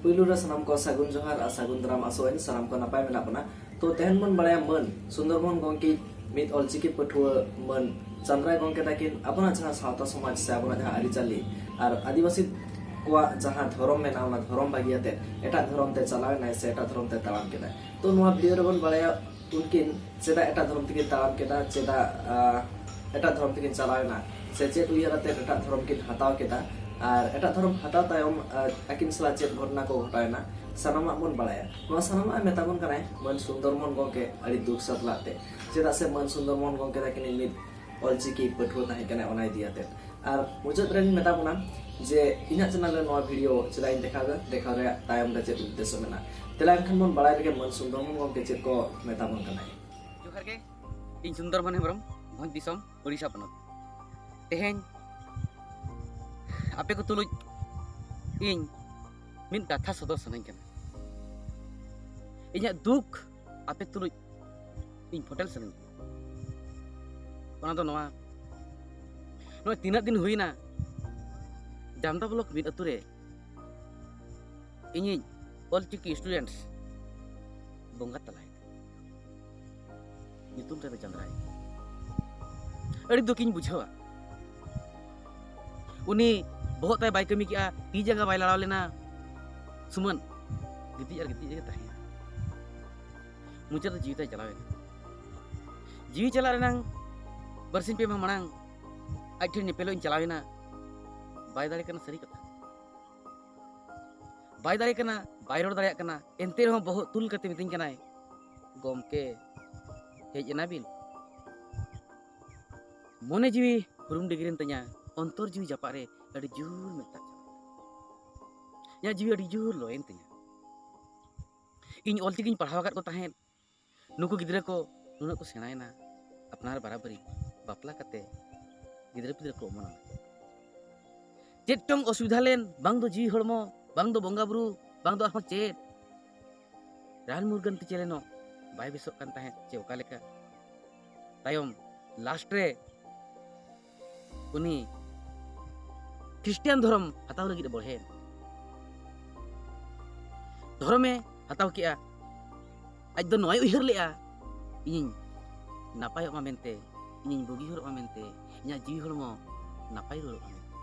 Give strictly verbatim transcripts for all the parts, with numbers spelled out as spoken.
ᱯᱩᱭᱞᱩ ᱨᱮ ᱥᱟᱱᱟᱢ ᱠᱚ ᱥᱟᱹᱜᱩᱱ ᱡᱚᱦᱟᱨ ᱟᱨ ᱥᱟᱹᱜᱩᱱ ᱫᱟᱨᱟᱢ, ᱟᱥᱚᱜ ᱟᱹᱧ ᱥᱟᱱᱟᱢ ᱠᱚ ᱱᱟᱯᱟᱭ ᱢᱮᱱᱟᱜ ᱵᱚᱱᱟ᱾ ᱛᱚ ᱛᱮᱦᱮᱧ ᱵᱚᱱ ᱵᱟᱲᱟᱭᱟ ᱢᱟᱹᱱ ᱥᱩᱱᱫᱚᱨ ᱢᱳᱦᱚᱱ ᱜᱚᱢᱠᱮ, ᱢᱤᱫ ᱚᱞᱪᱤᱠᱤ ᱯᱟᱹᱴᱷᱩᱣᱟᱹ ᱢᱟᱹᱱ ᱪᱟᱸᱫᱽᱨᱟᱭ ᱜᱚᱢᱠᱮ ᱛᱟᱹᱠᱤᱱ ᱟᱵᱚᱱᱟᱜ ᱡᱟᱦᱟᱸ ᱥᱟᱶᱛᱟ ᱥᱚᱢᱟᱡᱽ ᱥᱮ ᱟᱵᱚᱱᱟᱜ ᱡᱟᱦᱟᱸ ᱟᱹᱨᱤᱪᱟᱹᱞᱤ ᱟᱨ ᱟᱹᱫᱤᱵᱟᱹᱥᱤ ᱠᱚᱣᱟᱜ ᱡᱟᱦᱟᱸ ᱫᱷᱚᱨᱚᱢ ᱢᱮᱱᱟᱜᱼᱟ, ᱚᱱᱟ ᱫᱷᱚᱨᱚᱢ ᱵᱟᱹᱜᱤᱭᱟᱛᱮ ᱮᱴᱟᱜ ᱫᱷᱚᱨᱚᱢ ᱛᱮ ᱪᱟᱞᱟᱣ ᱮᱱᱟᱭ ᱥᱮ ᱮᱴᱟᱜ ᱫᱷᱚᱨᱚᱢ ᱛᱮ ᱛᱟᱲᱟᱢ ᱠᱮᱫᱟᱭ᱾ ᱛᱚ ᱱᱚᱣᱟ ᱵᱷᱤᱰᱤᱭᱳ ᱨᱮᱵᱚᱱ ᱵᱟᱲᱟᱭᱟ ᱩᱱᱠᱤᱱ ᱪᱮᱫᱟᱜ ᱮᱴᱟᱜ ᱫᱷᱚᱨᱚᱢ ᱛᱮᱠᱤᱱ ᱛᱟᱲᱟᱢ ᱠᱮᱫᱟ, ᱪᱮᱫᱟᱜ ᱟᱸ, ᱮᱴᱟᱜ ᱫᱷᱚᱨᱚᱢ ᱛᱮᱠᱤᱱ ᱪᱟᱞᱟᱣ ᱮᱱᱟ, ᱥᱮ ᱪᱮᱫ ᱩᱭᱦᱟᱹᱨ ᱟᱛᱮ ᱮᱴᱟᱜ ᱫᱷᱚᱨᱚᱢ ᱠᱤᱱ ᱦᱟᱛᱟᱣ ᱠᱮᱫᱟ, ᱟᱨ ᱮᱴᱟᱜ ᱫᱷᱚᱨᱚᱢ ᱦᱟᱛᱟᱣ ᱛᱟᱭᱚᱢ ᱟᱸ, ᱟᱹᱠᱤᱱ ᱥᱟᱞᱟᱜ ᱪᱮᱫ ᱜᱷᱚᱴᱚᱱᱟ ᱠᱚ ᱜᱷᱚᱴᱟᱣ ᱮᱱᱟ, ᱥᱟᱱᱟᱢᱟᱜ ᱵᱚᱱ ᱵᱟᱲᱟᱭᱟ᱾ ᱱᱚᱣᱟ ᱥᱟᱱᱟᱢᱟᱜ ᱮ ᱢᱮᱛᱟ ᱵᱚᱱ ᱠᱟᱱᱟᱭ ᱢᱟᱹᱱ ᱥᱩᱱᱫᱚᱨ ᱢᱳᱦᱚᱱ ᱜᱚᱢᱠᱮ ᱟᱹᱰᱤ ᱫᱩᱠ ᱥᱟᱛᱞᱟᱜ ᱛᱮ, ᱪᱮᱫᱟᱜ ᱥᱮ ᱢᱟᱹᱱ ᱥᱩᱱᱫᱚᱨ ᱢᱳᱦᱚᱱ ᱜᱚᱢᱠᱮ ᱛᱟᱹᱠᱤᱱᱤᱡ ᱢᱤᱫ ᱚᱞᱪᱤᱠᱤ ᱯᱟᱹᱴᱷᱩᱣᱟᱹ ᱛᱟᱦᱮᱸ ᱠᱟᱱᱟᱭ, ᱚᱱᱟ ᱤᱫᱤ ᱟᱛᱮ᱾ ᱟᱨ ᱢᱩᱪᱟᱹᱫ ᱨᱮᱧ ᱢᱮᱛᱟ ᱵᱚᱱᱟ ᱡᱮ ᱤᱧᱟᱹᱜ ᱪᱮᱱᱮᱞ ᱨᱮ ᱱᱚᱣᱟ ᱵᱷᱤᱰᱤᱭᱳ ᱪᱮᱫᱟᱜ ᱤᱧ ᱫᱮᱠᱷᱟᱣ ᱮᱫᱟ, ᱫᱮᱠᱷᱟᱣ ᱨᱮᱭᱟᱜ ᱛᱟᱭᱚᱢ ᱨᱮ ᱪᱮᱫ ᱩᱫᱽᱫᱮᱥᱥᱚ ᱢᱮᱱᱟᱜᱼᱟ᱾ ᱛᱮᱞᱟ ᱮᱱᱠᱷᱟᱱ ᱵᱚᱱ ᱵᱟᱲᱟᱭ ᱞᱮᱜᱮ ᱢᱟᱹᱱ ᱥᱩᱱᱫᱚᱨ ᱢᱳᱦᱚᱱ ᱜᱚᱢᱠᱮ ᱪᱮᱫ ᱠᱚ ᱢᱮᱛᱟ ᱵᱚᱱ ᱠᱟᱱᱟᱭ᱾ ᱡᱚᱦᱟᱨ ᱜᱮ, ᱤᱧ ᱥᱩᱱᱫᱚᱨ ᱢᱳᱦᱚᱱ ᱦᱮᱢᱵᱨᱚᱢ, ᱵᱷᱚᱸᱡᱽ ᱫᱤᱥᱚᱢ, ᱳᱰᱤᱥᱟ ᱯᱚᱱᱚᱛ᱾ ᱛᱮᱦᱮᱧ ᱟᱯᱮ ᱠᱚ ᱛᱩᱞᱩᱡ ᱤᱧ ᱢᱤᱫ ᱠᱟᱛᱷᱟ ᱥᱚᱫᱚᱨ ᱥᱟᱱᱟᱧ ᱠᱟᱱᱟ᱾ ᱤᱧᱟᱹᱜ ᱫᱩᱠ ᱟᱯᱮ ᱛᱩᱞᱩᱡ ᱤᱧ ᱯᱷᱚᱴᱮᱞ ᱥᱟᱱᱟᱧ ᱠᱟᱱᱟ᱾ ᱚᱱᱟ ᱫᱚ ᱱᱚᱣᱟ, ᱱᱚᱜᱼᱚᱭ ᱛᱤᱱᱟᱹᱜ ᱫᱤᱱ ᱦᱩᱭᱱᱟ, ᱡᱟᱢᱫᱟ ᱵᱞᱚᱠ ᱢᱤᱫ ᱟᱹᱛᱩ ᱨᱮ ᱤᱧᱤᱡ ᱚᱞᱪᱤᱠᱤ students ᱵᱚᱸᱜᱟ ᱛᱟᱞᱟᱭᱮᱱᱟ᱾ ᱧᱩᱛᱩᱢ ᱛᱟᱭ ᱫᱚ ᱪᱟᱸᱫᱽᱨᱟᱭ᱾ ᱟᱹᱰᱤ ᱫᱩᱠᱤᱧ ᱵᱩᱡᱷᱟᱹᱣᱟ᱾ ᱩᱱᱤ ᱵᱚᱦᱚᱜ ᱛᱟᱭ ᱵᱟᱭ ᱠᱟᱹᱢᱤ ᱠᱮᱜᱼᱟ, ᱛᱤ ᱡᱟᱸᱜᱟ ᱵᱟᱭ ᱞᱟᱲᱟᱣ ᱞᱮᱱᱟ, ᱥᱩᱢᱟᱹᱱ ᱜᱤᱛᱤᱡ ᱟᱨ ᱜᱤᱛᱤᱡ ᱨᱮᱜᱮ ᱛᱟᱦᱮᱸᱭᱮᱱᱟ᱾ ᱢᱩᱪᱟᱹᱫ ᱨᱮ ᱡᱤᱣᱤ ᱛᱟᱭ ᱪᱟᱞᱟᱣᱮᱱᱟ᱾ ᱡᱤᱣᱤ ᱪᱟᱞᱟᱜ ᱨᱮᱱᱟᱝ ᱵᱟᱨᱥᱤᱧ ᱯᱮ ᱢᱟᱦᱟ ᱢᱟᱲᱟᱝ ᱟᱡ ᱴᱷᱮᱱ ᱧᱮᱯᱮᱞᱚᱜ ᱤᱧ ᱪᱟᱞᱟᱣᱮᱱᱟ᱾ ᱵᱟᱭ ᱫᱟᱲᱮ ᱠᱟᱱᱟ, ᱥᱟᱹᱨᱤ ᱠᱟᱛᱷᱟ᱾ ᱵᱟᱭ ᱫᱟᱲᱮ ᱠᱟᱱᱟ, ᱵᱟᱭ ᱨᱚᱲ ᱫᱟᱲᱮᱭᱟᱜ ᱠᱟᱱᱟ, ᱮᱱᱛᱮ ᱨᱮᱦᱚᱸ ᱵᱚᱦᱚᱜ ᱛᱩᱞ ᱠᱟᱛᱮ ᱢᱤᱛᱟᱹᱧ ᱠᱟᱱᱟᱭ, "ᱜᱚᱢᱠᱮ, ᱦᱮᱡ ᱮᱱᱟ ᱵᱤᱱ?" ᱢᱚᱱᱮ ᱡᱤᱣᱤ ᱦᱩᱨᱩᱢ ᱰᱤᱜᱽᱨᱤᱱ ᱛᱤᱧᱟ, ᱚᱱᱛᱚᱨ ᱡᱤᱣᱤ ᱡᱟᱯᱟᱜ ᱨᱮ ᱟᱹᱰᱤ ᱡᱳᱨ ᱢᱮᱫ ᱫᱟᱜ ᱪᱟᱞᱟᱣ ᱮᱱᱟ᱾ ᱤᱧᱟᱹᱜ ᱡᱤᱣᱤ ᱟᱹᱰᱤ ᱡᱳᱨ ᱞᱚᱭᱮᱱ ᱛᱤᱧᱟ᱾ ᱤᱧ ᱚᱞᱪᱤᱠᱤᱧ ᱯᱟᱲᱦᱟᱣ ᱟᱠᱟᱫ ᱠᱚ ᱛᱟᱦᱮᱸᱫ, ᱱᱩᱠᱩ ᱜᱤᱫᱽᱨᱟᱹ ᱠᱚ ᱱᱩᱱᱟᱹᱜ ᱠᱚ ᱥᱮᱬᱟᱭᱮᱱᱟ, ᱟᱯᱱᱟᱨ ᱵᱟᱨᱟᱵᱟᱹᱨᱤ ᱵᱟᱯᱞᱟ ᱠᱟᱛᱮ ᱜᱤᱫᱽᱨᱟᱹ ᱯᱤᱫᱽᱨᱟᱹ ᱠᱚ ᱚᱢᱚᱱ ᱮᱱᱟ᱾ ᱪᱮᱫ ᱪᱚᱝ ᱚᱥᱩᱵᱤᱫᱷᱟ ᱞᱮᱱ, ᱵᱟᱝ ᱫᱚ ᱡᱤᱣᱤ ᱦᱚᱲᱢᱚ, ᱵᱟᱝ ᱫᱚ ᱵᱚᱸᱜᱟ ᱵᱩᱨᱩ, ᱵᱟᱝ ᱫᱚ ᱟᱨᱦᱚᱸ ᱪᱮᱫ, ᱨᱟᱱ ᱢᱩᱨᱜᱟᱹᱱ ᱛᱮ ᱪᱮᱞᱮᱱᱚᱜ ᱵᱟᱭ ᱵᱮᱥᱚᱜ ᱠᱟᱱ ᱛᱟᱦᱮᱸᱫ ᱪᱮ ᱚᱠᱟ ᱞᱮᱠᱟ᱾ ᱛᱟᱭᱚᱢ ᱞᱟᱥᱴ ᱨᱮ ᱩᱱᱤ ᱠᱷᱨᱤᱥᱴᱤᱭᱟᱱ ᱫᱷᱚᱨᱚᱢ ᱦᱟᱛᱟᱣ ᱞᱟᱹᱜᱤᱫ ᱮ ᱵᱚᱲᱦᱮ ᱮᱱᱟ᱾ ᱫᱷᱚᱨᱚᱢᱮ ᱦᱟᱛᱟᱣ ᱠᱮᱜᱼᱟ, ᱟᱡ ᱫᱚ ᱱᱚᱣᱟᱭ ᱩᱭᱦᱟᱹᱨ ᱞᱮᱜᱼᱟ, ᱤᱧᱤᱧ ᱱᱟᱯᱟᱭᱚᱜ ᱢᱟ ᱢᱮᱱᱛᱮ, ᱤᱧᱤᱧ ᱵᱩᱜᱤ ᱦᱚᱨᱚᱜ ᱢᱟ ᱢᱮᱱᱛᱮ, ᱤᱧᱟᱹᱜ ᱡᱤᱣᱤ ᱦᱚᱲᱢᱚ ᱱᱟᱯᱟᱭ ᱨᱩᱣᱟᱹᱲᱚᱜ ᱢᱟ ᱢᱮᱱᱛᱮ᱾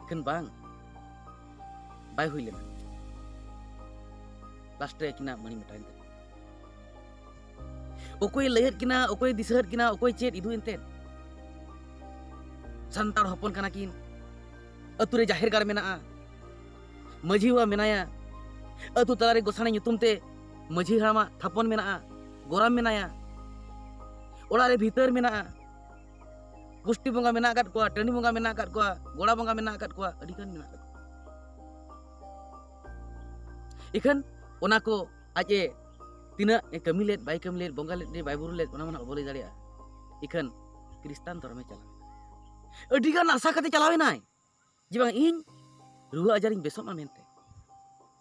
ᱮᱠᱷᱟᱱ ᱵᱟᱝ, ᱵᱟᱭ ᱦᱩᱭ ᱞᱮᱱᱟ᱾ ᱞᱟᱥᱴ ᱨᱮ ᱟᱹᱠᱤᱱᱟᱜ ᱢᱟᱹᱲᱤ ᱢᱮᱴᱟᱣᱮᱱ ᱛᱟᱹᱠᱤᱱᱟ᱾ ᱚᱠᱚᱭᱮ ᱞᱟᱹᱭᱟᱫ ᱠᱤᱱᱟ, ᱚᱠᱚᱭᱮ ᱫᱤᱥᱟᱹ ᱟᱫ ᱠᱤᱱᱟ, ᱚᱠᱚᱭ ᱪᱮᱫ ᱤᱫᱩ ᱮᱱᱛᱮᱫ? ᱥᱟᱱᱛᱟᱲ ᱦᱚᱯᱚᱱ ᱠᱟᱱᱟ ᱠᱤᱱ᱾ ᱟᱹᱛᱩ ᱨᱮ ᱡᱟᱦᱮᱨ ᱜᱟᱲ ᱢᱮᱱᱟᱜᱼᱟ, ᱢᱟᱹᱡᱷᱤ ᱵᱟᱵᱟ ᱢᱮᱱᱟᱭᱟ, ᱟᱹᱛᱩ ᱛᱟᱞᱟᱨᱮ ᱜᱚᱥᱟᱬᱮ ᱧᱩᱛᱩᱢ ᱛᱮ ᱢᱟᱹᱡᱷᱤ ᱦᱟᱲᱟᱢᱟᱜ ᱛᱷᱟᱯᱚᱱ ᱢᱮᱱᱟᱜᱼᱟ, ᱜᱚᱨᱟᱢ ᱢᱮᱱᱟᱭᱟ, ᱚᱲᱟᱜ ᱨᱮ ᱵᱷᱤᱛᱟᱹᱨ ᱢᱮᱱᱟᱜᱼᱟ, ᱜᱩᱥᱴᱤ ᱵᱚᱸᱜᱟ ᱢᱮᱱᱟᱜ ᱟᱠᱟᱫ ᱠᱚᱣᱟ, ᱴᱟᱺᱰᱤ ᱵᱚᱸᱜᱟ ᱢᱮᱱᱟᱜ ᱟᱠᱟᱫ ᱠᱚᱣᱟ, ᱜᱚᱲᱟ ᱵᱚᱸᱜᱟ ᱢᱮᱱᱟᱜ ᱟᱠᱟᱫ ᱠᱚᱣᱟ, ᱟᱹᱰᱤ ᱜᱟᱱ ᱢᱮᱱᱟᱜ ᱟᱠᱟᱫ ᱠᱚᱣᱟ᱾ ᱤᱠᱷᱟᱹᱱ ᱚᱱᱟ ᱠᱚ ᱟᱡ ᱮ ᱛᱤᱱᱟᱹᱜ ᱮ ᱠᱟᱹᱢᱤ ᱞᱮᱫ, ᱵᱟᱭ ᱠᱟᱹᱢᱤ ᱞᱮᱫ, ᱵᱚᱸᱜᱟ ᱞᱮᱫ, ᱵᱟᱭ ᱵᱩᱨᱩ ᱞᱮᱫ, ᱚᱱᱟ ᱢᱟ ᱱᱟᱜ ᱵᱟᱵᱚ ᱞᱟᱹᱭ ᱫᱟᱲᱮᱭᱟᱜᱼᱟ᱾ ᱤᱠᱷᱟᱹᱱ ᱠᱷᱨᱤᱥᱴᱟᱱ ᱫᱷᱚᱨᱚᱢᱮ ᱪᱟᱞᱟᱣ ᱮᱱᱟ᱾ ᱟᱹᱰᱤ ᱜᱟᱱ ᱟᱥᱟ ᱠᱟᱛᱮ ᱪᱟᱞᱟᱣ ᱮᱱᱟᱭ ᱡᱮ ᱵᱟᱝ, ᱤᱧ ᱨᱩᱣᱟᱹ ᱟᱡᱟᱨᱤᱧ ᱵᱮᱥᱚᱜ ᱢᱟ ᱢᱮᱱᱛᱮ᱾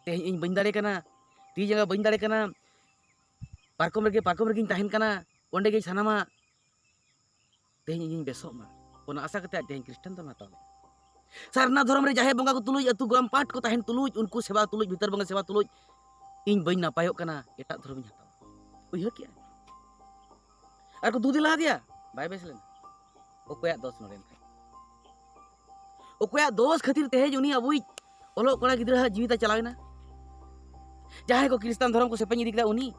ᱛᱮᱦᱮᱧ ᱤᱧ ᱵᱟᱹᱧ ᱫᱟᱲᱮ ᱠᱟᱱᱟ, ᱛᱤ ᱡᱟᱸᱜᱟ ᱵᱟᱹᱧ ᱫᱟᱲᱮ ᱠᱟᱱᱟ, ᱯᱟᱨᱠᱚᱢ ᱨᱮᱜᱮ, ᱯᱟᱨᱠᱚᱢ ᱨᱮᱜᱮᱧ ᱛᱟᱦᱮᱱ ᱠᱟᱱᱟ, ᱚᱸᱰᱮ ᱜᱮ ᱥᱟᱱᱟᱢᱟᱜ, ᱛᱮᱦᱮᱧ ᱤᱧᱤᱧ ᱵᱮᱥᱚᱜ ᱢᱟ, ᱚᱱᱟ ᱟᱥᱟ ᱠᱟᱛᱮ ᱟᱡ ᱛᱮᱦᱮᱧ ᱠᱷᱨᱤᱥᱴᱟᱱ ᱫᱷᱚᱨᱚᱢ ᱦᱟᱛᱟᱣ ᱞᱮᱫ᱾ ᱥᱟᱨᱱᱟ ᱫᱷᱚᱨᱚᱢ ᱨᱮ ᱡᱟᱦᱮᱨ ᱵᱚᱸᱜᱟ ᱠᱚ ᱛᱩᱞᱩᱡ, ᱟᱹᱛᱩ ᱜᱚᱨᱟᱢ ᱯᱟᱴ ᱠᱚ ᱛᱟᱦᱮᱱ ᱛᱩᱞᱩᱡ, ᱩᱱᱠᱩ ᱥᱮᱵᱟ ᱛᱩᱞᱩᱡ, ᱵᱷᱤᱛᱟᱹᱨ ᱵᱚᱸᱜᱟ ᱥᱮᱵᱟ ᱛᱩᱞᱩᱡ, ᱤᱧ ᱵᱟᱹᱧ ᱱᱟᱯᱟᱭᱚᱜ ᱠᱟᱱᱟ, ᱮᱴᱟᱜ ᱫᱷᱚᱨᱚᱢᱤᱧ ᱦᱟᱛᱟᱣᱟ᱾ ᱩᱭᱦᱟᱹᱨ ᱠᱮᱜᱼᱟ᱾ ᱟᱨ ᱠᱚ ᱫᱩ ᱫᱤᱱ ᱞᱟᱦᱟ ᱫᱮᱭᱟ, ᱵᱟᱭ ᱵᱮᱥ ᱞᱮᱱᱟ᱾ ᱚᱠᱚᱭᱟᱜ ᱫᱚᱥ ᱱᱚᱰᱮ ᱮᱱᱠᱷᱟᱱ? ᱚᱠᱚᱭᱟᱜ ᱫᱚᱥ ᱠᱷᱟᱹᱛᱤᱨ ᱛᱮᱦᱮᱧ ᱩᱱᱤ ᱟᱵᱚᱭᱤᱡ ᱚᱞᱚᱜ ᱠᱚᱲᱟ ᱜᱤᱫᱽᱨᱟᱹᱣᱟᱜ ᱡᱤᱣᱤ ᱛᱟᱭ ᱪᱟᱞᱟᱣ ᱮᱱᱟ? ᱡᱟᱦᱟᱸᱭ ᱠᱚ ᱠᱷᱨᱤᱥᱴᱟᱱ ᱫᱷᱚᱨᱚᱢ ᱠᱚ ᱥᱮᱯᱮᱧ ᱤᱫᱤ ᱠᱮᱫᱟ ᱩᱱᱤ?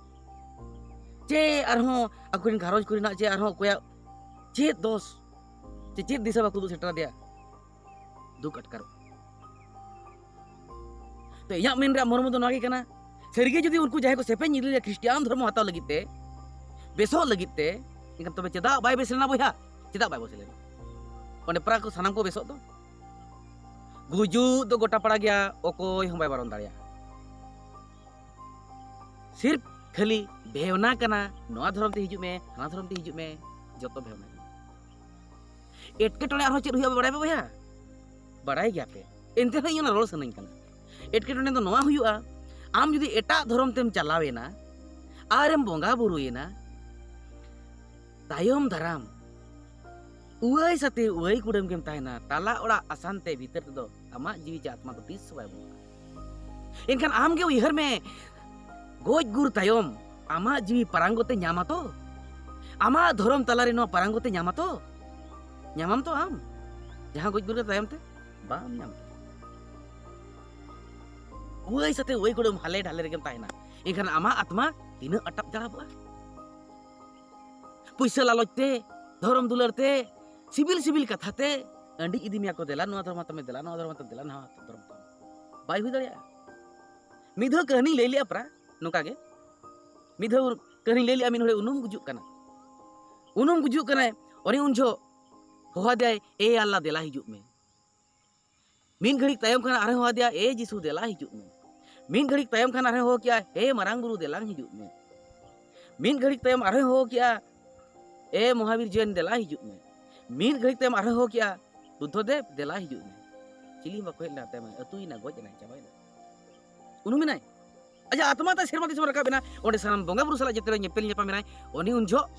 ᱪᱮ ᱟᱨᱦᱚᱸ ᱟᱠᱚᱨᱮᱱ ᱜᱷᱟᱨᱚᱸᱡᱽ ᱠᱚᱨᱮᱱᱟᱜ ᱪᱮ ᱟᱨᱦᱚᱸ ᱚᱠᱚᱭᱟᱜ ᱪᱮᱫ ᱫᱚᱥ? ᱪᱮ ᱪᱮᱫ ᱫᱤᱥᱟᱹ ᱵᱟᱠᱚ ᱩᱫᱩᱜ ᱥᱮᱴᱮᱨ ᱟᱫᱮᱭᱟ? ᱫᱩᱠ ᱟᱴᱠᱟᱨᱚᱜᱼᱟ᱾ ᱛᱚ, ᱤᱧᱟᱹᱜ ᱢᱮᱱ ᱨᱮᱭᱟᱜ ᱢᱚᱨᱢᱚ ᱫᱚ ᱱᱚᱣᱟ ᱜᱮ ᱠᱟᱱᱟ, ᱥᱟᱹᱨᱤᱜᱮ ᱡᱩᱫᱤ ᱩᱱᱠᱩ ᱡᱟᱦᱟᱸᱭ ᱠᱚ ᱥᱮᱯᱮᱧ ᱤᱫᱤ ᱞᱮᱫᱟ ᱠᱷᱨᱤᱥᱴᱤᱭᱟᱱ ᱫᱷᱚᱨᱢᱚ ᱦᱟᱛᱟᱣ ᱞᱟᱹᱜᱤᱫ ᱛᱮ, ᱵᱮᱥᱚᱜ ᱞᱟᱹᱜᱤᱫ ᱛᱮ, ᱮᱱᱠᱷᱟᱱ ᱛᱚᱵᱮ ᱪᱮᱫᱟᱜ ᱵᱟᱭ ᱵᱮᱥ ᱞᱮᱱᱟ ᱵᱚᱭᱦᱟ? ᱪᱮᱫᱟᱜ ᱵᱟᱭ ᱵᱮᱥ ᱞᱮᱱᱟ? ᱚᱸᱰᱮ ᱯᱨᱟ ᱠᱚ ᱥᱟᱱᱟᱢ ᱠᱚ ᱵᱮᱥᱚᱜ ᱫᱚ᱾ ᱜᱩᱡᱩᱜ ᱫᱚ ᱜᱚᱴᱟ ᱯᱟᱲᱟ ᱜᱮᱭᱟ, ᱚᱠᱚᱭ ᱦᱚᱸ ᱵᱟᱭ ᱵᱟᱨᱚᱱ ᱫᱟᱲᱮᱭᱟᱜᱼᱟ᱾ ᱥᱤᱨᱯ ᱠᱷᱟᱹᱞᱤ ᱵᱷᱮᱣᱱᱟ ᱠᱟᱱᱟ, ᱱᱚᱣᱟ ᱫᱷᱚᱨᱚᱢ ᱛᱮ ᱦᱤᱡᱩᱜ ᱢᱮ, ᱦᱟᱱᱟ ᱫᱷᱚᱨᱚᱢ ᱛᱮ ᱦᱤᱡᱩᱜ ᱢᱮ, ᱡᱚᱛᱚ ᱵᱷᱮᱣᱱᱟ ᱠᱟᱱᱟ᱾ ᱮᱴᱠᱮᱴᱚᱬᱮ ᱟᱨᱦᱚᱸ ᱪᱮᱫ ᱦᱩᱭᱩᱜᱼᱟ ᱵᱟᱲᱟᱭ ᱯᱮ ᱵᱚᱭᱦᱟ? ᱵᱟᱲᱟᱭ ᱜᱮᱭᱟ ᱯᱮ᱾ ᱮᱱᱛᱮ ᱨᱮᱦᱚᱸ ᱤᱧ ᱚᱱᱟ ᱨᱚᱲ ᱥᱟᱱᱟᱧ ᱠᱟᱱᱟ᱾ ᱮᱴᱠᱮᱴᱚᱬᱮ ᱫᱚ ᱱᱚᱣᱟ ᱦᱩᱭᱩᱜᱼᱟ, ᱟᱢ ᱡᱩᱫᱤ ᱮᱴᱟᱜ ᱫᱷᱚᱨᱚᱢ ᱛᱮᱢ ᱪᱟᱞᱟᱣᱮᱱᱟ ᱟᱨᱮᱢ ᱵᱚᱸᱜᱟ ᱵᱩᱨᱩᱭᱮᱱᱟ, ᱛᱟᱭᱚᱢ ᱫᱟᱨᱟᱢ ᱩᱣᱟᱹᱭ ᱥᱟᱛᱮ ᱩᱣᱟᱹᱭ ᱠᱩᱰᱟᱹᱢ ᱜᱮᱢ ᱛᱟᱦᱮᱱᱟ᱾ ᱛᱟᱞᱟ ᱚᱲᱟᱜ ᱟᱥᱟᱱ ᱛᱮ ᱵᱷᱤᱛᱟᱹᱨ ᱛᱮᱫᱚ ᱟᱢᱟᱜ ᱡᱤᱣᱤ ᱪᱮ ᱟᱛᱢᱟ ᱫᱚ ᱛᱤᱥ ᱦᱚᱸ ᱵᱟᱭ ᱵᱚᱸᱜᱟ᱾ ᱮᱱᱠᱷᱟᱱ ᱟᱢ ᱜᱮ ᱩᱭᱦᱟᱹᱨ ᱢᱮ, ᱜᱚᱡ ᱜᱩᱨ ᱛᱟᱭᱚᱢ ᱟᱢᱟᱜ ᱡᱤᱣᱤ ᱯᱟᱨᱟᱝᱜᱚᱛᱮ ᱧᱟᱢᱟ ᱛᱚ? ᱟᱢᱟᱜ ᱫᱷᱚᱨᱚᱢ ᱛᱟᱞᱟᱨᱮ ᱱᱚᱣᱟ ᱯᱟᱨᱟᱝᱜᱚᱛᱮ ᱧᱟᱢᱟ ᱛᱚ? ᱧᱟᱢᱟᱢ ᱛᱚ ᱟᱢ, ᱡᱟᱦᱟᱸ ᱜᱚᱡ ᱜᱩᱨ ᱛᱟᱭᱚᱢ ᱛᱮ ᱵᱟᱢ ᱧᱟᱢ᱾ ᱩᱣᱟᱹᱭ ᱥᱟᱛᱮ ᱩᱣᱟᱹᱭ ᱠᱚᱲᱟᱢ ᱦᱟᱞᱮ ᱰᱷᱟᱞᱮ ᱨᱮᱜᱮᱢ ᱛᱟᱦᱮᱱᱟ᱾ ᱮᱱᱠᱷᱟᱱ ᱟᱢᱟᱜ ᱟᱛᱢᱟ ᱛᱤᱱᱟᱹᱜ ᱟᱴᱟᱯ ᱡᱟᱲᱟᱯᱚᱜᱼᱟ? ᱯᱩᱭᱥᱟᱹ ᱞᱟᱞᱚᱪ ᱛᱮ, ᱫᱷᱚᱨᱚᱢ ᱫᱩᱞᱟᱹᱲ ᱛᱮ, ᱥᱤᱵᱤᱞ ᱥᱤᱵᱤᱞ ᱠᱟᱛᱷᱟ ᱛᱮ ᱟᱹᱰᱤ ᱤᱫᱤ ᱢᱮᱭᱟ ᱠᱚ, ᱫᱮᱞᱟ ᱱᱚᱣᱟ ᱫᱷᱚᱨᱚᱢ ᱛᱟᱢᱮ, ᱫᱮᱞᱟ ᱱᱚᱣᱟ ᱫᱷᱚᱨᱚᱢ ᱛᱟᱢᱮ, ᱫᱮᱞᱟ ᱱᱚᱣᱟ ᱫᱷᱚᱨᱚᱢ ᱛᱟᱢᱮ᱾ ᱵᱟᱭ ᱦᱩᱭ ᱫᱟᱲᱮᱭᱟᱜᱼᱟ᱾ ᱢᱤᱫ ᱫᱷᱟᱣ ᱠᱟᱹᱦᱱᱤᱧ ᱞᱟᱹᱭ ᱞᱮᱜᱼᱟ ᱯᱨᱟ ᱱᱚᱝᱠᱟ ᱜᱮ᱾ ᱢᱤᱫ ᱫᱷᱟᱣ ᱠᱟᱹᱦᱱᱤᱧ ᱞᱟᱹᱭ ᱞᱮᱜᱼᱟ, ᱢᱤᱫ ᱦᱚᱲᱮ ᱩᱱᱩᱢ ᱜᱩᱡᱩᱜ ᱠᱟᱱᱟ᱾ ᱩᱱᱩᱢ ᱜᱩᱡᱩᱜ ᱠᱟᱱᱟᱭ, ᱩᱱᱤ ᱩᱱ ᱡᱚᱦᱚᱜ ᱦᱚᱦᱚ ᱟᱫᱮᱭᱟᱭ, "ᱮ ᱟᱞᱞᱟ, ᱫᱮᱞᱟ ᱦᱤᱡᱩᱜ ᱢᱮ᱾" ᱢᱤᱫ ᱜᱷᱟᱹᱲᱤᱡ ᱛᱟᱭᱚᱢ ᱠᱷᱟᱱ ᱟᱨᱦᱚᱸ ᱦᱚᱦᱚ ᱟᱫᱮᱭᱟ, "ᱮ ᱡᱤᱥᱩ, ᱫᱮᱞᱟ ᱦᱤᱡᱩᱜ ᱢᱮ᱾" ᱢᱤᱫ ᱜᱷᱟᱹᱲᱤᱡ ᱛᱟᱭᱚᱢ ᱠᱷᱟᱱ ᱟᱨᱦᱚᱸ ᱦᱚᱦᱚ ᱠᱮᱜᱼᱟ, "ᱮ ᱢᱟᱨᱟᱝ ᱵᱩᱨᱩ, ᱫᱮᱞᱟᱝ ᱦᱤᱡᱩᱜ ᱢᱮ᱾" ᱢᱤᱫ ᱜᱷᱟᱹᱲᱤᱡ ᱛᱟᱭᱚᱢ ᱟᱨᱦᱚᱸ ᱦᱚᱦᱚ ᱠᱮᱜᱼᱟ, "ᱮ ᱢᱚᱦᱟᱵᱤᱨ ᱡᱚᱭᱱ, ᱫᱮᱞᱟ ᱦᱤᱡᱩᱜ ᱢᱮ᱾" ᱢᱤᱫ ᱜᱷᱟᱹᱲᱤᱡ ᱛᱟᱭᱚᱢ ᱟᱨᱦᱚᱸ ᱦᱚᱦᱚ ᱠᱮᱜᱼᱟ, "ᱵᱩᱫᱽᱫᱷᱚ ᱫᱮᱵ, ᱫᱮᱞᱟ ᱦᱤᱡᱩᱜ ᱢᱮ᱾" ᱪᱤᱞᱤ ᱦᱚᱸ ᱵᱟᱠᱚ ᱦᱮᱡ ᱞᱮᱱᱟ, ᱛᱟᱭᱚᱢ ᱟᱹᱛᱩᱭᱮᱱᱟ, ᱜᱚᱡ ᱮᱱᱟᱭ, ᱪᱟᱵᱟᱭᱮᱱᱟ᱾ ᱩᱱᱩᱢ ᱮᱱᱟᱭ᱾ ᱟᱡᱟᱜ ᱟᱛᱢᱟ ᱛᱟᱭ ᱥᱮᱨᱢᱟ ᱫᱤᱥᱚᱢ ᱨᱟᱠᱟᱵ ᱮᱱᱟ᱾ ᱚᱸᱰᱮ ᱥᱟᱱᱟᱢ ᱵᱚᱸᱜᱟ ᱵᱩᱨᱩ ᱥᱟᱞᱟᱜ ᱡᱮᱛᱮ ᱧᱮᱯᱮᱞ ᱧᱟᱯᱟᱢ ᱮᱱᱟᱭ᱾ ᱩᱱᱤ ᱩᱱ ᱡᱚᱦᱚᱜ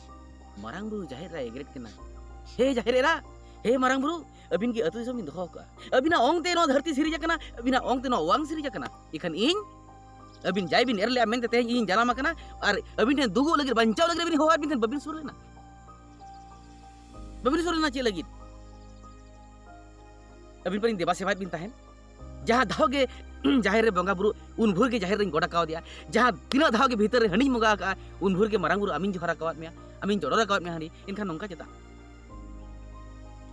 ᱢᱟᱨᱟᱝ ᱵᱩᱨᱩ ᱡᱟᱦᱮᱨ ᱨᱮ ᱮᱜᱮᱨᱮᱫ ᱠᱤᱱᱟ, "ᱦᱮ ᱡᱟᱦᱮᱨ ᱮᱨᱟ, ᱦᱮ ᱢᱟᱨᱟᱝ ᱵᱩᱨᱩ, ᱟᱹᱵᱤᱱ ᱜᱮ ᱟᱹᱛᱩ ᱫᱤᱥᱚᱢ ᱵᱤᱱ ᱫᱚᱦᱚ ᱟᱠᱟᱫᱼᱟ᱾ ᱟᱹᱵᱤᱱᱟᱜ ᱚᱝ ᱛᱮ ᱱᱚᱣᱟ ᱫᱷᱟᱹᱨᱛᱤ ᱥᱤᱨᱤᱡ ᱟᱠᱟᱱᱟ, ᱟᱹᱵᱤᱱᱟᱜ ᱚᱝ ᱛᱮ ᱱᱚᱣᱟ ᱚᱣᱟᱝ ᱥᱤᱨᱤᱡ ᱟᱠᱟᱱᱟ᱾ ᱤᱠᱷᱟᱹᱱ ᱤᱧ ᱟᱹᱵᱤᱱ ᱡᱟᱭ ᱵᱤᱱ ᱮᱨ ᱞᱮᱜᱼᱟ ᱢᱮᱱᱛᱮ ᱛᱮᱦᱮᱧ ᱤᱧ ᱡᱟᱱᱟᱢ ᱟᱠᱟᱱᱟ, ᱟᱨ ᱟᱹᱵᱤᱱ ᱴᱷᱮᱱ ᱫᱩᱜᱩᱜ ᱞᱟᱹᱜᱤᱫ, ᱵᱟᱧᱪᱟᱣ ᱞᱟᱹᱜᱤᱫ ᱟᱹᱵᱤᱱ ᱦᱚᱦᱚ ᱟᱹᱵᱤᱱ ᱴᱷᱮᱱ ᱵᱟᱹᱵᱤᱱ ᱥᱩᱨ ᱞᱮᱱᱟ᱾ ᱵᱟᱹᱵᱤᱱ ᱥᱩᱨ ᱞᱮᱱᱟ ᱪᱮᱫ ᱞᱟᱹᱜᱤᱫ? ᱟᱹᱵᱤᱱ ᱯᱟᱞᱤᱧ ᱫᱮᱵᱟ ᱥᱮᱵᱟᱭᱮᱫ ᱵᱤᱱ ᱛᱟᱦᱮᱸᱱ᱾ ᱡᱟᱦᱟᱸ ᱫᱷᱟᱣ ᱜᱮ ᱡᱟᱦᱮᱨ ᱨᱮ ᱵᱚᱸᱜᱟ ᱵᱩᱨᱩ, ᱩᱱ ᱵᱷᱳᱨ ᱜᱮ ᱡᱟᱦᱮᱨ ᱨᱤᱧ ᱜᱚᱰ ᱟᱠᱟᱣᱫᱮᱭᱟ᱾ ᱡᱟᱦᱟᱸ ᱛᱤᱱᱟᱹᱜ ᱫᱷᱟᱣ ᱜᱮ ᱵᱷᱤᱛᱟᱹᱨ ᱨᱮ ᱦᱟᱺᱰᱤᱧ ᱵᱚᱸᱜᱟ ᱟᱠᱟᱜᱼᱟ, ᱩᱱ ᱵᱷᱳᱨ ᱜᱮ ᱢᱟᱨᱟᱝ ᱵᱩᱨᱩ ᱟᱢᱤᱧ ᱡᱚᱦᱟᱨ ᱟᱠᱟᱣᱟᱫ ᱢᱮᱭᱟ, ᱟᱢᱤᱧ ᱪᱚᱰᱚᱨ ᱟᱠᱟᱣᱟᱫ ᱢᱮᱭᱟ ᱦᱟᱺᱰᱤ᱾ ᱮᱱᱠᱷᱟᱱ ᱱᱚᱝᱠᱟ ᱪᱮᱫᱟᱜ?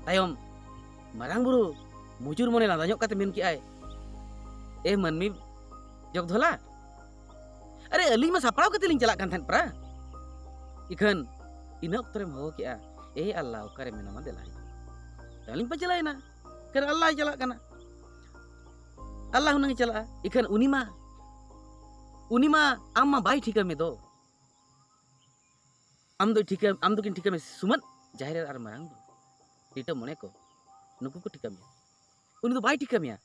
ᱛᱟᱭᱚᱢ ᱢᱟᱨᱟᱝ ᱵᱩᱨᱩ ᱢᱩᱡᱩᱨ ᱢᱚᱱᱮ ᱞᱟᱸᱫᱟ ᱧᱚᱜ ᱠᱟᱛᱮ ᱢᱮᱱ ᱠᱮᱜᱼᱟᱭ, "ᱮ ᱢᱟᱹᱱᱢᱤ ᱡᱚᱜᱽᱫᱷᱚᱞᱟ, ᱟᱨᱮ ᱟᱹᱞᱤᱧ ᱢᱟ ᱥᱟᱯᱲᱟᱣ ᱠᱟᱛᱮ ᱞᱤᱧ ᱪᱟᱞᱟᱜ ᱠᱟᱱ ᱛᱟᱦᱮᱸᱫ ᱯᱨᱟ᱾ ᱤᱠᱷᱟᱹᱱ ᱤᱱᱟᱹ ᱚᱠᱛᱚ ᱨᱮᱢ ᱦᱚᱦᱚ ᱠᱮᱜᱼᱟ, 'ᱮ ᱟᱞᱞᱟ, ᱚᱠᱟᱨᱮ ᱢᱮᱱᱟᱢᱟ? ᱫᱮᱞᱟ ᱦᱤᱡᱩᱜ ᱢᱮ.'" ᱛᱟᱦᱚᱞᱮ ᱞᱤᱧ ᱯᱟᱸᱡᱟ ᱞᱟᱭᱮᱱᱟ᱾ ᱤᱠᱷᱟᱹᱱ ᱟᱞᱞᱟᱭ ᱪᱟᱞᱟᱜ ᱠᱟᱱᱟ, ᱟᱞᱞᱟ ᱦᱩᱱᱟᱹᱝ ᱮ ᱪᱟᱞᱟᱜᱼᱟ᱾ ᱤᱠᱷᱟᱹᱱ ᱩᱱᱤ ᱢᱟ, ᱩᱱᱤ ᱢᱟ ᱟᱢ ᱢᱟ ᱵᱟᱭ ᱴᱷᱤᱠᱟᱹ ᱢᱮ ᱫᱚ᱾ ᱟᱢ ᱫᱚ ᱴᱷᱤᱠᱟᱹ, ᱟᱢ ᱫᱚᱠᱤᱱ ᱴᱷᱤᱠᱟᱹ ᱢᱮ ᱥᱩᱢᱟᱹᱱ, ᱡᱟᱦᱮᱨ ᱟᱨ ᱢᱟᱨᱟᱝ ᱵᱩᱨᱩ, ᱞᱤᱴᱟᱹ ᱢᱚᱬᱮ ᱠᱚ, ᱱᱩᱠᱩ ᱠᱚ ᱴᱷᱤᱠᱟᱹ ᱢᱮᱭᱟ᱾ ᱩᱱᱤ ᱫᱚ ᱵᱟᱭ ᱴᱷᱤᱠᱟᱹ ᱢᱮᱭᱟ᱾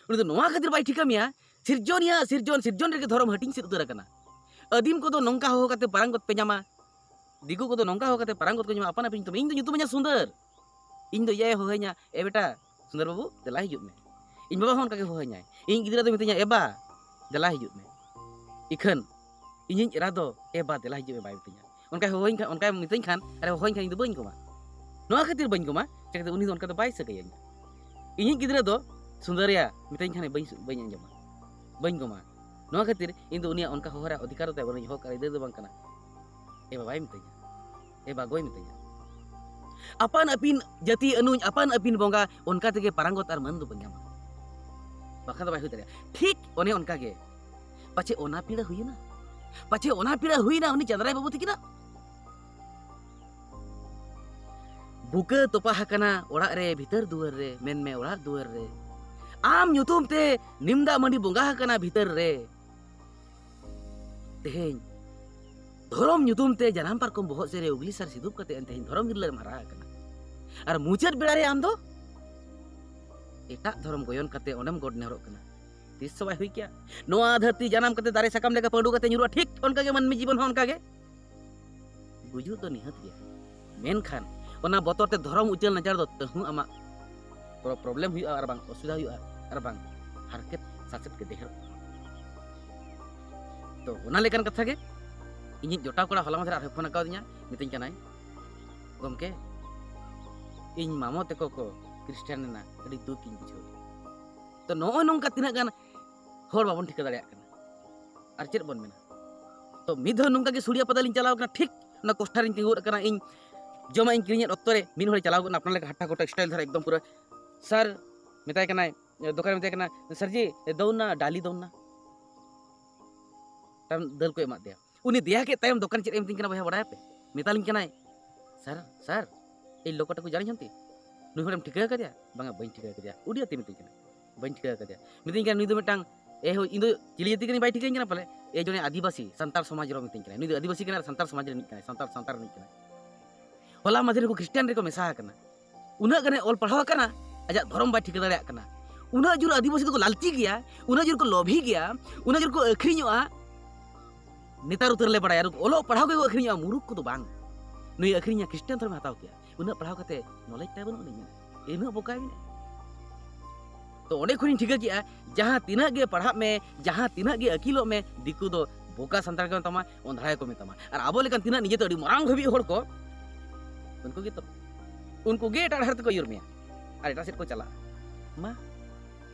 ᱩᱱᱤ ᱫᱚ ᱱᱚᱣᱟ ᱠᱷᱟᱹᱛᱤᱨ ᱵᱟᱭ ᱴᱷᱤᱠᱟᱹ ᱢᱮᱭᱟ, ᱥᱤᱨᱡᱚᱱᱤᱭᱟᱹ ᱥᱤᱨᱡᱚᱱ, ᱥᱤᱨᱡᱚᱱ ᱨᱮᱜᱮ ᱫᱷᱚᱨᱚᱢ ᱦᱟᱹᱴᱤᱧ ᱥᱮᱫ ᱩᱛᱟᱹᱨ ᱟᱠᱟᱱᱟ᱾ ᱟᱹᱫᱤᱢ ᱠᱚᱫᱚ ᱱᱚᱝᱠᱟ ᱦᱚᱦᱚ ᱠᱟᱛᱮ ᱯᱟᱨᱟᱝᱜᱚᱛ ᱯᱮ ᱧᱟᱢᱟ, ᱫᱤᱠᱩ ᱠᱚᱫᱚ ᱱᱚᱝᱠᱟ ᱦᱚᱦᱚ ᱠᱟᱛᱮ ᱯᱟᱨᱟᱝᱜᱚᱛ ᱠᱚ ᱧᱟᱢᱟ, ᱟᱯᱟᱱ ᱟᱹᱯᱤᱱ ᱧᱩᱛᱩᱢ᱾ ᱤᱧ ᱫᱚ ᱧᱩᱛᱩᱢ ᱤᱧᱟ ᱥᱩᱱᱫᱚᱨ, ᱤᱧ ᱫᱚ ᱮᱭᱟᱭ ᱦᱚᱦᱚᱧᱟ, "ᱮ ᱵᱮᱴᱟ ᱥᱩᱱᱫᱚᱨ ᱵᱟᱹᱵᱩ, ᱫᱮᱞᱟ ᱦᱤᱡᱩᱜ ᱢᱮ᱾" ᱤᱧ ᱵᱟᱵᱟ ᱦᱚᱸ ᱚᱱᱠᱟ ᱜᱮ ᱦᱚᱦᱚᱧᱟᱭ᱾ ᱤᱧ ᱜᱤᱫᱽᱨᱟᱹ ᱫᱚ ᱢᱤᱛᱟᱹᱧᱟ, "ᱮ ᱵᱟ, ᱫᱮᱞᱟ ᱦᱤᱡᱩᱜ ᱢᱮ᱾" ᱤᱠᱷᱟᱹᱱ ᱤᱧᱤᱧ ᱮᱨᱟ ᱫᱚ, "ᱮ ᱵᱟ, ᱫᱮᱞᱟ ᱦᱤᱡᱩᱜ ᱢᱮ", ᱵᱟᱭ ᱢᱤᱛᱟᱹᱧᱟ᱾ ᱚᱱᱠᱟᱭ ᱦᱚᱦᱚᱧ ᱠᱷᱟᱱ, ᱚᱱᱠᱟᱭ ᱢᱤᱛᱟᱹᱧ ᱠᱷᱟᱱ, ᱟᱨᱮ ᱦᱚᱦᱚᱧ ᱠᱷᱟᱱ ᱤᱧ ᱫᱚ ᱵᱟᱹᱧ ᱜᱚᱢᱟ᱾ ᱱᱚᱣᱟ ᱠᱷᱟᱹᱛᱤᱨ ᱵᱟᱹᱧ ᱜᱚᱢᱟ, ᱪᱤᱠᱟᱹᱛᱮ ᱩᱱᱤ ᱫᱚ ᱚᱱᱠᱟ ᱫᱚ ᱵᱟᱭ ᱥᱟᱹᱜᱟᱹᱭᱟᱹᱧᱟ᱾ ᱤᱧᱤᱡ ᱜᱤᱫᱽᱨᱟᱹ ᱫᱚ ᱥᱩᱱᱫᱚᱨᱤᱭᱟ ᱢᱤᱛᱟᱹᱧ ᱠᱷᱟᱱᱮ ᱵᱟᱹᱧ ᱥᱩ-, ᱵᱟᱹᱧ ᱟᱸᱡᱚᱢᱟ, ᱵᱟᱹᱧ ᱜᱚᱢᱟ᱾ ᱱᱚᱣᱟ ᱠᱷᱟᱹᱛᱤᱨ ᱤᱧ ᱫᱚ ᱩᱱᱤᱭᱟᱜ ᱚᱱᱠᱟ ᱦᱚᱦᱚ ᱨᱮᱭᱟᱜ ᱚᱫᱷᱤᱠᱟᱨ ᱫᱚ ᱵᱟᱹᱱᱩᱧ, ᱦᱚᱠ ᱟᱨ ᱟᱹᱭᱫᱟᱹᱨ ᱫᱚ ᱵᱟᱝ ᱠᱟᱱᱟ᱾ ᱮ ᱵᱟᱵᱟᱭ ᱢᱤᱛᱟᱹᱧᱟ, ᱮ ᱵᱟᱜᱚᱭ ᱢᱤᱛᱟᱹᱧᱟ᱾ ᱟᱯᱟᱱ ᱟᱹᱯᱤᱱ ᱡᱟᱹᱛᱤ ᱟᱹᱱᱩᱧ, ᱟᱯᱟᱱ ᱟᱹᱯᱤᱱ ᱵᱚᱸᱜᱟ, ᱚᱱᱠᱟ ᱛᱮᱜᱮ ᱯᱟᱨᱟᱝᱜᱚᱛ ᱟᱨ ᱢᱟᱹᱱ ᱫᱚᱵᱚᱱ ᱧᱟᱢᱟ, ᱵᱟᱠᱷᱟᱱ ᱫᱚ ᱵᱟᱭ ᱦᱩᱭ ᱫᱟᱲᱮᱭᱟᱜᱼᱟ᱾ ᱴᱷᱤᱠ ᱚᱱᱮ ᱚᱱᱠᱟ ᱜᱮ, ᱯᱟᱪᱷᱮ ᱚᱱᱟ ᱯᱤᱲᱟ ᱦᱩᱭᱮᱱᱟ, ᱯᱟᱪᱷᱮ ᱚᱱᱟ ᱯᱤᱲᱟ ᱦᱩᱭᱮᱱᱟ ᱩᱱᱤ ᱪᱟᱸᱫᱽᱨᱟᱭ ᱵᱟᱹᱵᱩ ᱛᱤᱠᱤᱱᱟᱜ᱾ ᱵᱩᱠᱟᱹ ᱛᱚᱯᱟ ᱟᱠᱟᱱᱟ ᱚᱲᱟᱜ ᱨᱮ, ᱵᱷᱤᱛᱟᱹᱨ ᱫᱩᱣᱟᱹᱨ ᱨᱮ, ᱢᱮᱱᱢᱮ ᱚᱲᱟᱜ ᱫᱩᱣᱟᱹᱨ ᱨᱮ᱾ ᱟᱢ ᱧᱩᱛᱩᱢ ᱛᱮ ᱱᱤᱢ ᱫᱟᱜ ᱢᱟᱹᱰᱤ ᱵᱚᱸᱜᱟ ᱟᱠᱟᱱᱟ ᱵᱷᱤᱛᱟᱹᱨ ᱨᱮ᱾ ᱛᱮᱦᱮᱧ ᱫᱷᱚᱨᱚᱢ ᱧᱩᱛᱩᱢ ᱛᱮ ᱡᱟᱱᱟᱢ ᱯᱟᱨᱠᱚᱢ ᱵᱚᱦᱚᱜ ᱥᱮᱫ ᱨᱮ ᱩᱜᱽᱞᱤ ᱥᱟᱨ ᱥᱤᱫᱩᱯ ᱠᱟᱛᱮ ᱛᱮᱦᱮᱧ ᱫᱷᱚᱨᱚᱢ ᱜᱤᱨᱞᱟᱹ ᱨᱮᱢ ᱦᱟᱨᱟ ᱟᱠᱟᱱᱟ᱾ ᱟᱨ ᱢᱩᱪᱟᱹᱫ ᱵᱮᱲᱟ ᱨᱮ ᱟᱢ ᱫᱚ ᱮᱴᱟᱜ ᱫᱷᱚᱨᱚᱢ ᱜᱚᱭᱚᱱ ᱠᱟᱛᱮ ᱚᱸᱰᱮᱢ ᱜᱚᱰ ᱱᱮᱦᱚᱨᱚᱜ ᱠᱟᱱᱟ᱾ ᱛᱤᱥ ᱦᱚᱸ ᱵᱟᱭ ᱦᱩᱭ ᱠᱮᱭᱟ᱾ ᱱᱚᱣᱟ ᱫᱷᱟᱹᱨᱛᱤ ᱡᱟᱱᱟᱢ ᱠᱟᱛᱮ ᱫᱟᱨᱮ ᱥᱟᱠᱟᱢ ᱞᱮᱠᱟ ᱯᱟᱺᱰᱩ ᱠᱟᱛᱮ ᱧᱩᱨᱩᱜᱼᱟ, ᱴᱷᱤᱠ ᱚᱱᱠᱟ ᱜᱮ ᱢᱟᱹᱱᱢᱤ ᱡᱤᱵᱚᱱ ᱦᱚᱸ ᱚᱱᱠᱟ ᱜᱮ᱾ ᱜᱩᱡᱩᱜ ᱫᱚ ᱱᱤᱦᱟᱹᱛ ᱜᱮᱭᱟ, ᱢᱮᱱᱠᱷᱟᱱ ᱚᱱᱟ ᱵᱚᱛᱚᱨ ᱛᱮ ᱫᱷᱚᱨᱚᱢ ᱩᱪᱟᱹᱲ ᱱᱟᱪᱟᱲ ᱫᱚ ᱛᱟᱹᱦᱩ ᱟᱢᱟᱜ ᱯᱨᱚ-, problem ᱦᱩᱭᱩᱜᱼᱟ, ᱟᱨ ᱵᱟᱝ ᱚᱥᱩᱵᱤᱫᱷᱟ ᱦᱩᱭᱩᱜᱼᱟ, ᱟᱨ ᱵᱟᱝ ᱦᱟᱨᱠᱮᱛ ᱥᱟᱥᱮᱛ ᱜᱮ ᱰᱷᱮᱨᱚᱜᱼᱟ᱾ ᱛᱚ ᱚᱱᱟ ᱞᱮᱠᱟᱱ ᱠᱟᱛᱷᱟ ᱜᱮ ᱤᱧᱤᱡ ᱡᱚᱴᱟᱣ ᱠᱚᱲᱟ ᱦᱚᱞᱟ ᱢᱟᱫᱷᱮᱨ ᱟᱨᱦᱚᱸ ᱯᱷᱳᱱ ᱟᱠᱟᱣᱫᱤᱧᱟ, ᱢᱤᱛᱟᱹᱧ ᱠᱟᱱᱟᱭ, "ᱜᱚᱢᱠᱮ, ᱤᱧ ᱢᱟᱢᱚ ᱛᱟᱠᱚ ᱠᱚ ᱠᱷᱨᱤᱥᱴᱟᱱ ᱮᱱᱟ, ᱟᱹᱰᱤ ᱫᱩᱠ ᱤᱧ ᱵᱩᱡᱷᱟᱹᱣ ᱮᱫᱟ᱾" ᱛᱚ ᱱᱚᱜᱼᱚᱭ ᱱᱚᱝᱠᱟ ᱛᱤᱱᱟᱹᱜ ᱜᱟᱱ ᱦᱚᱲ ᱵᱟᱵᱚᱱ ᱴᱷᱤᱠᱟᱹ ᱫᱟᱲᱮᱭᱟᱜ ᱠᱟᱱᱟ, ᱟᱨ ᱪᱮᱫ ᱵᱚᱱ ᱢᱮᱱᱟ? ᱛᱚ ᱢᱤᱫ ᱫᱷᱟᱣ ᱱᱚᱝᱠᱟ ᱜᱮ ᱥᱩᱲᱤᱭᱟ ᱯᱟᱛᱟ ᱞᱤᱧ ᱪᱟᱞᱟᱣ ᱠᱟᱱᱟ, ᱴᱷᱤᱠ ᱚᱱᱟ ᱠᱚᱥᱴᱟ ᱨᱤᱧ ᱛᱤᱸᱜᱩ ᱠᱟᱱᱟ, ᱤᱧ ᱡᱚᱢᱟᱜ ᱤᱧ ᱠᱤᱨᱤᱧᱮᱫ ᱚᱠᱛᱚ ᱨᱮ ᱢᱤᱫ ᱦᱚᱲᱮ ᱪᱟᱞᱟᱣ ᱜᱚᱫ ᱮᱱᱟ, ᱟᱯᱱᱟᱨ ᱞᱮᱠᱟ ᱦᱟᱴᱴᱟ ᱠᱚᱴᱟ style ᱫᱷᱟᱨᱟ ᱮᱠᱫᱚᱢ ᱯᱩᱨᱟᱹ᱾ ᱥᱟᱨ ᱢᱮᱛᱟᱭ ᱠᱟᱱᱟᱭ, ᱫᱚᱠᱟᱱ ᱨᱮ ᱢᱮᱛᱟᱭ ᱠᱟᱱᱟ, "ᱥᱟᱨ ᱡᱤ, ᱫᱟᱹᱣᱱᱟ ᱰᱟᱞᱤ ᱫᱟᱹᱣᱱᱟ᱾" ᱛᱟᱭᱚᱢ ᱫᱟᱹᱞ ᱠᱚ ᱮᱢᱟᱫ ᱫᱮᱭᱟ᱾ ᱩᱱᱤ ᱫᱮᱭᱟ ᱠᱮᱫ ᱛᱟᱭᱚᱢ ᱫᱚᱠᱟᱱ ᱪᱮᱫ ᱮ ᱢᱤᱛᱟᱹᱧ ᱠᱟᱱᱟ ᱵᱚᱭᱦᱟ ᱵᱟᱲᱟᱭᱟᱯᱮ? ᱢᱮᱛᱟᱞᱤᱧ ᱠᱟᱱᱟᱭ, "ᱥᱟᱨ, ᱥᱟᱨ, ᱮᱭ ᱞᱳᱠᱚᱴᱟ ᱠᱚ ᱡᱟᱱᱤ ᱦᱚᱱᱛᱤ? ᱱᱩᱭ ᱦᱚᱲᱮᱢ ᱴᱷᱤᱠᱟᱹ ᱟᱠᱟᱫᱮᱭᱟ?" "ᱵᱟᱝᱟ, ᱵᱟᱹᱧ ᱴᱷᱤᱠᱟᱹ ᱟᱠᱟᱫᱮᱭᱟ᱾" ᱩᱰᱤᱭᱟᱹᱛᱮ ᱢᱤᱛᱟᱹᱧ ᱠᱟᱱᱟ, "ᱵᱟᱹᱧ ᱴᱷᱤᱠᱟᱹ ᱟᱠᱟᱫᱮᱭᱟ᱾" ᱢᱤᱛᱟᱹᱧ ᱠᱟᱱᱟ, "ᱱᱩᱭ ᱫᱚ ᱢᱤᱫᱴᱟᱝ, ᱮ ᱦᱳᱭ, ᱤᱧ ᱫᱚ ᱪᱤᱞᱤ ᱡᱟᱹᱛᱤ ᱠᱟᱱᱟᱧ ᱵᱟᱭ ᱴᱷᱤᱠᱟᱹᱧ ᱠᱟᱱᱟ ᱯᱟᱞᱮ, ᱮ ᱡᱚᱱᱮ ᱟᱹᱫᱤᱵᱟᱹᱥᱤ, ᱥᱟᱱᱛᱟᱲ ᱥᱚᱢᱟᱡᱽ ᱨᱮ", ᱢᱤᱛᱟᱹᱧ ᱠᱟᱱᱟ᱾ ᱱᱩᱭ ᱫᱚ ᱟᱹᱫᱤᱵᱟᱹᱥᱤ ᱠᱟᱱᱟᱭ ᱟᱨ ᱥᱟᱱᱛᱟᱲ ᱥᱚᱢᱟᱡᱽ ᱨᱤᱱᱤᱡ ᱠᱟᱱᱟᱭ, ᱥᱟᱱᱛᱟᱲ ᱥᱟᱶᱛᱟ ᱨᱤᱱᱤᱡ ᱠᱟᱱᱟᱭ᱾ ᱦᱚᱞᱟ ᱢᱟᱫᱷᱮᱨ ᱠᱚ ᱠᱷᱨᱤᱥᱴᱟᱱ ᱨᱮᱠᱚ ᱢᱮᱥᱟ ᱟᱠᱟᱱᱟ᱾ ᱩᱱᱟᱹᱜ ᱜᱟᱱᱮ ᱚᱞ ᱯᱟᱲᱦᱟᱣ ᱟᱠᱟᱱᱟ, ᱟᱡᱟᱜ ᱫᱷᱚᱨᱚᱢ ᱵᱟᱭ ᱴᱷᱤᱠᱟᱹ ᱫᱟᱲᱮᱭᱟᱜ ᱠᱟᱱᱟ᱾ ᱩᱱᱟᱹᱜ ᱡᱳᱨ ᱟᱹᱫᱤᱵᱟᱹᱥᱤ ᱫᱚᱠᱚ ᱞᱟᱞᱪᱤ ᱜᱮᱭᱟ, ᱩᱱᱟᱹᱜ ᱡᱳᱨ ᱠᱚ ᱞᱚᱵᱷᱤ ᱜᱮᱭᱟ, ᱩᱱᱟᱹᱜ ᱡᱳᱨ ᱠᱚ ᱟᱹᱠᱷᱨᱤᱧᱚᱜᱼᱟ᱾ ᱱᱮᱛᱟᱨ ᱩᱛᱟᱹᱨ ᱞᱮ ᱵᱟᱲᱟᱭᱟ, ᱱᱩᱠᱩ ᱚᱞᱚᱜ ᱯᱟᱲᱦᱟᱣ ᱜᱮᱠᱚ ᱟᱹᱠᱷᱨᱤᱧᱚᱜᱼᱟ, ᱢᱩᱨᱩᱠ ᱠᱚᱫᱚ ᱵᱟᱝ᱾ ᱱᱩᱭ ᱟᱹᱠᱷᱨᱤᱧᱟ, ᱠᱷᱨᱤᱥᱴᱟᱱ ᱫᱷᱚᱨᱚᱢᱮ ᱦᱟᱛᱟᱣ ᱠᱮᱭᱟ, ᱩᱱᱟᱹᱜ ᱯᱟᱲᱦᱟᱣ ᱠᱟᱛᱮ ᱱᱚᱞᱮᱡᱽ ᱛᱟᱭ ᱵᱟᱹᱱᱩᱜ ᱟᱹᱱᱤᱡ ᱢᱮᱱᱟ, ᱩᱱᱟᱹᱜ ᱵᱚᱠᱟᱭ ᱢᱮᱱᱟ᱾ ᱛᱚ ᱚᱸᱰᱮ ᱠᱷᱚᱱᱤᱧ ᱴᱷᱤᱠᱟᱹ ᱠᱮᱜᱼᱟ, ᱡᱟᱦᱟᱸ ᱛᱤᱱᱟᱹᱜ ᱜᱮ ᱯᱟᱲᱦᱟᱜ ᱢᱮ, ᱡᱟᱦᱟᱸ ᱛᱤᱱᱟᱹᱜ ᱜᱮ ᱟᱹᱠᱤᱞᱚᱜ ᱢᱮ, ᱫᱤᱠᱩ ᱫᱚ ᱵᱚᱠᱟ ᱥᱟᱱᱛᱟᱲ ᱠᱚ ᱢᱮᱛᱟᱢᱟ, ᱚᱸᱫᱷᱲᱟ ᱜᱮᱠᱚ ᱢᱮᱛᱟᱢᱟ᱾ ᱟᱨ ᱟᱵᱚ ᱞᱮᱠᱟᱱ ᱛᱤᱱᱟᱹᱜ ᱱᱤᱡᱮ ᱛᱮ ᱟᱹᱰᱤ ᱢᱟᱨᱟᱝ ᱦᱟᱹᱵᱤᱡ ᱦᱚᱲ ᱠᱚ, ᱩᱱᱠᱩ ᱜᱮᱛᱚ, ᱩᱱᱠᱩ ᱜᱮ ᱮᱴᱟᱜ ᱰᱟᱦᱟᱨ ᱛᱮᱠᱚ ᱟᱹᱭᱩᱨ ᱢᱮᱭᱟ ᱟᱨ ᱮᱴᱟᱜ ᱥᱮᱫ ᱠᱚ ᱪᱟᱞᱟᱜᱼᱟ᱾ ᱢᱟ,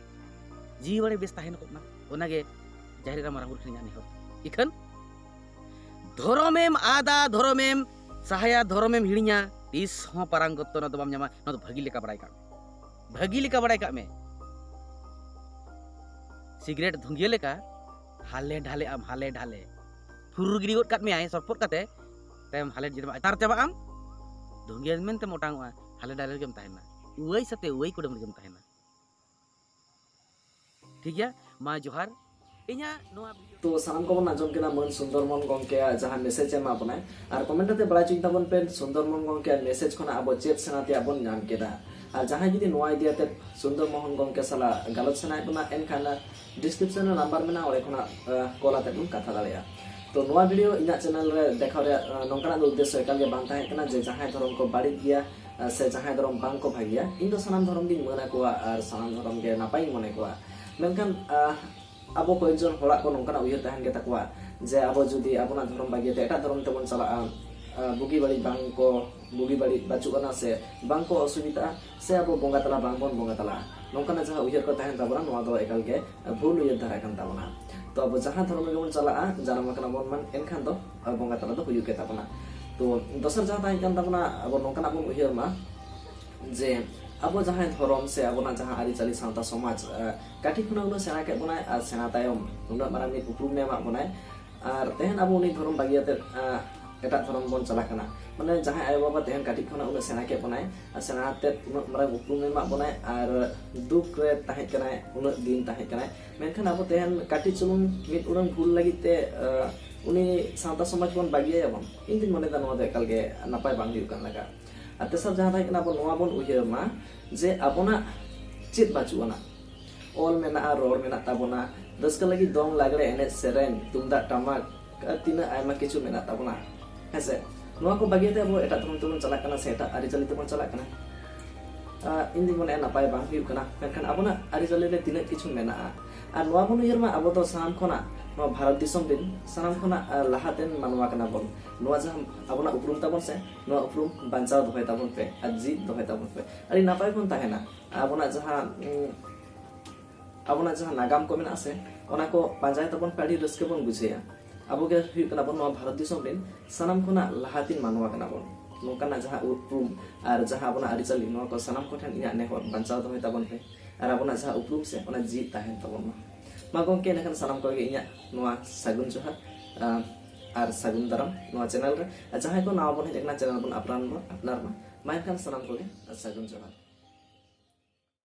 ᱡᱤᱣᱤ ᱵᱟᱲᱮ ᱵᱮᱥ ᱛᱟᱦᱮᱱ ᱠᱚᱜ ᱢᱟ, ᱚᱱᱟᱜᱮ ᱡᱟᱦᱮᱨ ᱮᱨᱟ ᱢᱟᱨᱟᱝ ᱵᱩᱨᱩ ᱴᱷᱮᱱ ᱤᱧᱟᱹᱜ ᱱᱮᱦᱚᱨ᱾ ᱤᱠᱷᱟᱹᱱ ᱫᱷᱚᱨᱚᱢᱮᱢ ᱟᱫᱟ, ᱫᱷᱚᱨᱚᱢᱮᱢ ᱥᱟᱦᱟᱭᱟ, ᱫᱷᱚᱨᱚᱢᱮᱢ ᱦᱤᱲᱤᱧᱟ, ᱛᱤᱥ ᱦᱚᱸ ᱯᱟᱨᱟᱝᱜᱚᱛᱚ ᱱᱚᱣᱟ ᱫᱚ ᱵᱟᱢ ᱧᱟᱢᱟ᱾ ᱱᱚᱣᱟ ᱫᱚ ᱵᱷᱟᱹᱜᱤ ᱞᱮᱠᱟ ᱵᱟᱲᱟᱭ ᱠᱟᱜ ᱢᱮ, ᱵᱷᱟᱹᱜᱤ ᱞᱮᱠᱟ ᱵᱟᱲᱟᱭ ᱠᱟᱜ ᱢᱮ᱾ ᱥᱤᱜᱨᱮᱴ ᱫᱷᱩᱸᱜᱤᱭᱟᱹ ᱞᱮᱠᱟ ᱦᱟᱞᱮ ᱰᱷᱟᱞᱮ ᱟᱢ, ᱦᱟᱞᱮ ᱰᱷᱟᱞᱮ᱾ ᱯᱷᱩᱨᱩᱨ ᱜᱤᱰᱤ ᱜᱚᱫ ᱠᱟᱜ ᱢᱮᱭᱟᱭ ᱥᱚᱴᱯᱚᱴ ᱠᱟᱛᱮ, ᱛᱟᱭᱚᱢ ᱦᱟᱞᱮ ᱡᱩᱫᱤᱢ ᱟᱪᱟᱨ ᱪᱟᱵᱟᱜ ᱟᱢ, ᱫᱷᱩᱸᱜᱤᱭᱟᱹ ᱢᱮᱱᱛᱮᱢ ᱚᱴᱟᱝᱚᱜᱼᱟ, ᱦᱟᱞᱮ ᱰᱷᱟᱞᱮ ᱨᱮᱜᱮᱢ ᱛᱟᱦᱮᱱᱟ᱾ ᱩᱣᱟᱹᱭ ᱥᱟᱛᱮ ᱩᱣᱟᱹᱭ ᱠᱩᱰᱟᱹᱢ ᱨᱮᱜᱮᱢ ᱛᱟᱦᱮᱱᱟ᱾ ᱴᱷᱤᱠ ᱜᱮᱭᱟ, ᱢᱟ ᱡᱚᱦᱟᱨ᱾ ᱤᱧᱟᱹᱜ ᱱᱚᱣᱟ video ᱛᱚ ᱥᱟᱱᱟᱢ ᱠᱚᱵᱚᱱ ᱟᱸᱡᱚᱢ ᱠᱮᱫᱟ ᱢᱟᱹᱱ ᱥᱩᱱᱫᱚᱨ ᱢᱳᱦᱚᱱ ᱜᱚᱢᱠᱮᱭᱟᱜ ᱡᱟᱦᱟᱸ message ᱮ ᱮᱢᱟᱜ ᱵᱚᱱᱟᱭ, ᱟᱨ comment ᱠᱟᱛᱮ ᱵᱟᱲᱟᱭ ᱦᱚᱪᱚᱧ ᱛᱟᱵᱚᱱ ᱯᱮ ᱥᱩᱱᱫᱚᱨ ᱢᱳᱦᱚᱱ ᱜᱚᱢᱠᱮᱭᱟᱜ message ᱠᱷᱚᱱᱟᱜ ᱟᱵᱚ ᱪᱮᱫ ᱥᱮᱬᱟ ᱛᱮᱭᱟᱜ ᱵᱚᱱ ᱧᱟᱢ ᱠᱮᱫᱟ᱾ ᱟᱨ ᱡᱟᱦᱟᱸᱭ ᱡᱩᱫᱤ ᱱᱚᱣᱟ ᱤᱫᱤ ᱠᱟᱛᱮ ᱥᱩᱱᱫᱚᱨ ᱢᱳᱦᱚᱱ ᱜᱚᱢᱠᱮ ᱥᱟᱞᱟᱜ ᱜᱟᱞᱚᱪ ᱥᱟᱱᱟᱭᱮᱫ ᱵᱚᱱᱟ, ᱮᱱᱠᱷᱟᱱ description ᱨᱮ number ᱢᱮᱱᱟᱜᱼᱟ, ᱚᱸᱰᱮ ᱠᱷᱚᱱᱟᱜ ᱠᱚᱞ ᱟᱛᱮ ᱵᱚᱱ ᱠᱟᱛᱷᱟ ᱫᱟᱲᱮᱭᱟᱜᱼᱟ᱾ ᱛᱚ ᱱᱚᱣᱟ video ᱤᱧᱟᱹᱜ channel ᱨᱮ ᱫᱮᱠᱷᱟᱣ ᱨᱮᱭᱟᱜ ᱱᱚᱝᱠᱟᱱᱟᱜ ᱫᱚ ᱩᱫᱽᱫᱮᱥᱥᱚ ᱮᱠᱟᱞ ᱜᱮ ᱵᱟᱝ ᱛᱟᱦᱮᱸ ᱠᱟᱱᱟ ᱡᱮ ᱡᱟᱦᱟᱸᱭ ᱫᱷᱚᱨᱚᱢ ᱠᱚ ᱵᱟᱹᱲᱤᱡ ᱜᱮᱭᱟ ᱥᱮ ᱡᱟᱦᱟᱸᱭ ᱫᱷᱚᱨᱚᱢ ᱵᱟᱝ ᱠᱚ ᱵᱷᱟᱹᱜᱤᱭᱟ᱾ ᱤᱧ ᱫᱚ ᱥᱟᱱᱟᱢ ᱫᱷᱚᱨᱚᱢ ᱜᱤᱧ ᱢᱟᱹᱱ ᱟᱠᱚᱣᱟ ᱟᱨ ᱥᱟᱱᱟᱢ ᱫᱷᱚᱨᱚᱢ ᱜᱮ ᱱᱟᱯᱟᱭᱤᱧ ᱢᱚᱱᱮ ᱠᱚᱣᱟ᱾ ᱢᱮᱱᱠᱷᱟᱱ ᱟᱵᱚ ᱠᱚᱭᱮᱠ ᱡᱚᱱ ᱦᱚᱲᱟᱜ ᱠᱚ ᱱᱚᱝᱠᱟᱱᱟᱜ ᱩᱭᱦᱟᱹᱨ ᱛᱟᱦᱮᱱ ᱜᱮ ᱛᱟᱠᱚᱣᱟ ᱡᱮ ᱟᱵᱚ ᱡᱩᱫᱤ ᱟᱵᱚᱱᱟᱜ ᱫᱷᱚᱨᱚᱢ ᱵᱟᱹᱜᱤᱭᱟᱛᱮ ᱮᱴᱟᱜ ᱫᱷᱚᱨᱚᱢ ᱛᱮᱵᱚᱱ ᱪᱟᱞᱟᱜᱼᱟ, ᱵᱩᱜᱤ ᱵᱟᱹᱲᱤᱡ ᱵᱟᱝ ᱠᱚ, ᱵᱩᱜᱤ ᱵᱟᱹᱲᱤᱡ ᱵᱟᱹᱪᱩᱜ ᱟᱱᱟ ᱥᱮ ᱵᱟᱝ ᱠᱚ ᱚᱥᱩᱵᱤᱫᱷᱟᱜᱼᱟ, ᱥᱮ ᱟᱵᱚ ᱵᱚᱸᱜᱟ ᱛᱟᱞᱟ ᱵᱟᱝ ᱵᱚᱱ ᱵᱚᱸᱜᱟ ᱛᱟᱞᱟᱜᱼᱟ, ᱱᱚᱝᱠᱟᱱᱟᱜ ᱡᱟᱦᱟᱸ ᱩᱭᱦᱟᱹᱨ ᱠᱚ ᱛᱟᱦᱮᱱ ᱛᱟᱵᱚᱱᱟ, ᱱᱚᱣᱟ ᱫᱚ ᱮᱠᱟᱞ ᱜᱮ ᱵᱷᱩᱞ ᱩᱭᱦᱟᱹᱨ ᱫᱷᱟᱨᱟ ᱠᱟᱱ ᱛᱟᱵᱚᱱᱟ᱾ ᱛᱚ ᱟᱵᱚ ᱡᱟᱦᱟᱸ ᱫᱷᱚᱨᱚᱢ ᱨᱮᱜᱮ ᱵᱚᱱ ᱪᱟᱞᱟᱜᱼᱟ, ᱡᱟᱱᱟᱢ ᱟᱠᱟᱱᱟ ᱵᱚᱱ ᱢᱟᱱ, ᱮᱱᱠᱷᱟᱱ ᱫᱚ ᱵᱚᱸᱜᱟ ᱛᱟᱞᱟ ᱫᱚ ᱦᱩᱭᱩᱜ ᱜᱮ ᱛᱟᱵᱚᱱᱟ᱾ ᱛᱚ ᱫᱚᱥᱟᱨ ᱡᱟᱦᱟᱸ ᱛᱟᱦᱮᱸ ᱠᱟᱱ ᱛᱟᱵᱚᱱᱟ, ᱟᱵᱚ ᱱᱚᱝᱠᱟᱱᱟᱜ ᱵᱚᱱ ᱩᱭᱦᱟᱹᱨ ᱢᱟ ᱡᱮ ᱟᱵᱚ ᱡᱟᱦᱟᱸᱭ ᱫᱷᱚᱨᱚᱢ ᱥᱮ ᱟᱵᱚᱱᱟᱜ ᱡᱟᱦᱟᱸ ᱟᱹᱨᱤᱪᱟᱹᱞᱤ ᱥᱟᱶᱛᱟ ᱥᱚᱢᱟᱡᱽ, ᱠᱟᱹᱴᱤᱡ ᱠᱷᱚᱱᱟᱜ ᱩᱱᱟᱹᱜ ᱥᱮᱬᱟ ᱠᱮᱫ ᱵᱚᱱᱟᱭ ᱟᱨ ᱥᱮᱬᱟ ᱛᱟᱭᱚᱢ ᱩᱱᱟᱹᱜ ᱢᱟᱨᱟᱝ ᱢᱤᱫ ᱩᱯᱨᱩᱢ ᱮ ᱮᱢᱟᱜ ᱵᱚᱱᱟᱭ, ᱟᱨ ᱛᱮᱦᱮᱧ ᱟᱵᱚ ᱩᱱᱤ ᱫᱷᱚᱨᱚᱢ ᱵᱟᱹᱜᱤᱭᱟᱛᱮ ᱮᱴᱟᱜ ᱫᱷᱚᱨᱚᱢ ᱵᱚᱱ ᱪᱟᱞᱟᱜ ᱠᱟᱱᱟ᱾ ᱢᱟᱱᱮ ᱡᱟᱦᱟᱸᱭ ᱟᱭᱳᱼᱵᱟᱵᱟ ᱛᱮᱦᱮᱧ ᱠᱟᱹᱴᱤᱡ ᱠᱷᱚᱱᱟᱜ ᱩᱱᱟᱹᱜ ᱥᱮᱬᱟ ᱠᱮᱫ ᱵᱚᱱᱟᱭ ᱟᱨ ᱥᱮᱬᱟ ᱟᱛᱮᱫ ᱩᱱᱟᱹᱜ ᱢᱟᱨᱟᱝ ᱩᱯᱨᱩᱢ ᱮ ᱮᱢᱟᱜ ᱵᱚᱱᱟᱭ ᱟᱨ ᱫᱩᱠ ᱨᱮ ᱛᱟᱦᱮᱸ ᱠᱟᱱᱟᱭ, ᱩᱱᱟᱹᱜ ᱫᱤᱱ ᱛᱟᱦᱮᱸ ᱠᱟᱱᱟᱭ, ᱢᱮᱱᱠᱷᱟᱱ ᱟᱵᱚ ᱛᱮᱦᱮᱧ ᱠᱟᱹᱴᱤᱡ ᱪᱩᱞᱩᱝ ᱢᱤᱫ ᱩᱰᱟᱹᱝ ᱵᱷᱩᱞ ᱞᱟᱹᱜᱤᱫ ᱛᱮ ᱩᱱᱤ ᱥᱟᱶᱛᱟ ᱥᱚᱢᱟᱡᱽ ᱵᱚᱱ ᱵᱟᱹᱜᱤᱭᱟᱭᱟᱵᱚᱱ, ᱤᱧ ᱫᱩᱧ ᱢᱚᱱᱮᱭᱮᱫᱟ ᱱᱚᱣᱟ ᱫᱚ ᱮᱠᱟᱞ ᱜᱮ ᱱᱟᱯᱟᱭ ᱵᱟᱝ ᱦᱩᱭᱩᱜ ᱠᱟᱱ ᱞᱮᱠᱟ᱾ ᱟᱨ ᱛᱮᱥᱟᱨ ᱡᱟᱦᱟᱸ ᱛᱟᱦᱮᱸ ᱠᱟᱱᱟ, ᱟᱵᱚ ᱱᱚᱣᱟ ᱵᱚᱱ ᱩᱭᱦᱟᱹᱨ ᱢᱟ ᱡᱮ ᱟᱵᱚᱱᱟᱜ ᱪᱮᱫ ᱵᱟᱹᱪᱩᱜ ᱟᱱᱟ? ᱚᱞ ᱢᱮᱱᱟᱜᱼᱟ, ᱨᱚᱲ ᱢᱮᱱᱟᱜ ᱛᱟᱵᱚᱱᱟ, ᱨᱟᱹᱥᱠᱟᱹ ᱞᱟᱹᱜᱤᱫ ᱫᱚᱝ, ᱞᱟᱜᱽᱲᱮ ᱮᱱᱮᱡ, ᱥᱮᱨᱮᱧ, ᱛᱩᱢᱫᱟᱜ, ᱴᱟᱢᱟᱠ, ᱟᱨ ᱛᱤᱱᱟᱹᱜ ᱟᱭᱢᱟ ᱠᱤᱪᱷᱩ ᱢᱮᱱᱟᱜ ᱛᱟᱵᱚᱱᱟ, ᱦᱮᱸᱥᱮ? ᱱᱚᱣᱟ ᱠᱚ ᱵᱟᱹᱜᱤᱭᱟᱛᱮ ᱟᱵᱚ ᱮᱴᱟᱜ ᱫᱷᱚᱨᱚᱢ ᱛᱮᱵᱚᱱ ᱪᱟᱞᱟᱜ ᱠᱟᱱᱟ ᱥᱮ ᱮᱴᱟᱜ ᱟᱹᱨᱤᱪᱟᱹᱞᱤ ᱛᱮᱵᱚᱱ ᱪᱟᱞᱟᱜ ᱠᱟᱱᱟ᱾ ᱟᱨ ᱤᱧ ᱫᱩᱧ ᱢᱚᱱᱮᱭᱟ ᱱᱟᱯᱟᱭ ᱵᱟᱝ ᱦᱩᱭᱩᱜ ᱠᱟᱱᱟ, ᱢᱮᱱᱠᱷᱟᱱ ᱟᱵᱚᱱᱟᱜ ᱟᱹᱨᱤᱪᱟᱹᱞᱤ ᱨᱮ ᱛᱤᱱᱟᱹᱜ ᱠᱤᱪᱷᱩ ᱢᱮᱱᱟᱜᱼᱟ᱾ ᱟᱨ ᱱᱚᱣᱟ ᱵᱚᱱ ᱩᱭᱦᱟᱹᱨ ᱢᱟ, ᱟᱵᱚ ᱫᱚ ᱥᱟᱱᱟᱢ ᱠᱷᱚᱱᱟᱜ, ᱱᱚᱣᱟ ᱵᱷᱟᱨᱚᱛ ᱫᱤᱥᱚᱢ ᱨᱮᱱ ᱥᱟᱱᱟᱢ ᱠᱷᱚᱱᱟᱜ ᱟᱨ ᱞᱟᱦᱟᱛᱮᱱ ᱢᱟᱱᱣᱟ ᱠᱟᱱᱟ ᱵᱚᱱ᱾ ᱱᱚᱣᱟ ᱡᱟᱦᱟᱸ ᱟᱵᱚᱱᱟᱜ ᱩᱯᱨᱩᱢ ᱛᱟᱵᱚᱱ ᱥᱮ, ᱱᱚᱣᱟ ᱩᱯᱨᱩᱢ ᱵᱟᱧᱪᱟᱣ ᱫᱚᱦᱚᱭ ᱛᱟᱵᱚᱱ ᱯᱮ ᱟᱨ ᱡᱤᱣᱤᱫ ᱫᱚᱦᱚᱭ ᱛᱟᱵᱚᱱ ᱯᱮ᱾ ᱟᱹᱰᱤ ᱱᱟᱯᱟᱭ ᱵᱚᱱ ᱛᱟᱦᱮᱱᱟ᱾ ᱟᱵᱚᱱᱟᱜ ᱡᱟᱦᱟᱸ, ᱩᱸ, ᱟᱵᱚᱱᱟᱜ ᱡᱟᱦᱟᱸ ᱱᱟᱜᱟᱢ ᱠᱚ ᱢᱮᱱᱟᱜᱼᱟ ᱥᱮ, ᱚᱱᱟ ᱠᱚ ᱯᱟᱸᱡᱟᱭ ᱛᱟᱵᱚᱱ ᱯᱮ, ᱟᱹᱰᱤ ᱨᱟᱹᱥᱠᱟᱹ ᱵᱚᱱ ᱵᱩᱡᱷᱟᱹᱣᱟ᱾ ᱟᱵᱚ ᱜᱮ ᱦᱩᱭᱩᱜ ᱠᱟᱱᱟ ᱵᱚᱱ ᱱᱚᱣᱟ ᱵᱷᱟᱨᱚᱛ ᱫᱤᱥᱚᱢ ᱨᱮᱱ ᱥᱟᱱᱟᱢ ᱠᱷᱚᱱᱟᱜ ᱞᱟᱦᱟᱛᱤᱱ ᱢᱟᱱᱣᱟ ᱠᱟᱱᱟ ᱵᱚᱱ᱾ ᱱᱚᱝᱠᱟᱱᱟᱜ ᱡᱟᱦᱟᱸ ᱩᱯᱨᱩᱢ ᱟᱨ ᱡᱟᱦᱟᱸ ᱟᱵᱚᱱᱟᱜ ᱟᱹᱨᱤᱪᱟᱹᱞᱤ, ᱱᱚᱣᱟ ᱠᱚ ᱥᱟᱱᱟᱢ ᱠᱚᱴᱷᱮᱱ ᱤᱧᱟᱹᱜ ᱱᱮᱦᱚᱨ, ᱵᱟᱧᱪᱟᱣ ᱫᱚᱦᱚᱭ ᱛᱟᱵᱚᱱ ᱯᱮ ᱟᱨ ᱟᱵᱚᱱᱟᱜ ᱡᱟᱦᱟᱸ ᱩᱯᱨᱩᱢ ᱥᱮ, ᱚᱱᱟ ᱡᱤᱣᱤᱫ ᱛᱟᱦᱮᱱ ᱛᱟᱵᱚᱱ ᱢᱟ᱾ ᱢᱟ ᱜᱚᱢᱠᱮ, ᱮᱸᱰᱮᱠᱷᱟᱱ ᱥᱟᱱᱟᱢ ᱠᱚᱜᱮ ᱤᱧᱟᱹᱜ ᱱᱚᱣᱟ ᱥᱟᱹᱜᱩᱱ ᱡᱚᱦᱟᱨ, ᱟᱸ, ᱟᱨ ᱥᱟᱹᱜᱩᱱ ᱫᱟᱨᱟᱢ ᱱᱚᱣᱟ ᱪᱮᱱᱮᱞ ᱨᱮ᱾ ᱟᱨ ᱡᱟᱦᱟᱸᱭ ᱠᱚ ᱱᱟᱣᱟ ᱵᱚᱱ ᱦᱮᱡ ᱟᱠᱟᱱᱟ ᱪᱮᱱᱮᱞ ᱵᱚᱱ ᱟᱯᱱᱟᱨ ᱢᱟ, ᱟᱯᱱᱟᱨ ᱢᱟ᱾ ᱢᱟ ᱮᱱᱠᱷᱟᱱ ᱥᱟᱱᱟᱢ ᱠᱚᱜᱮ ᱥᱟᱹᱜᱩᱱ ᱡᱚᱦᱟᱨ᱾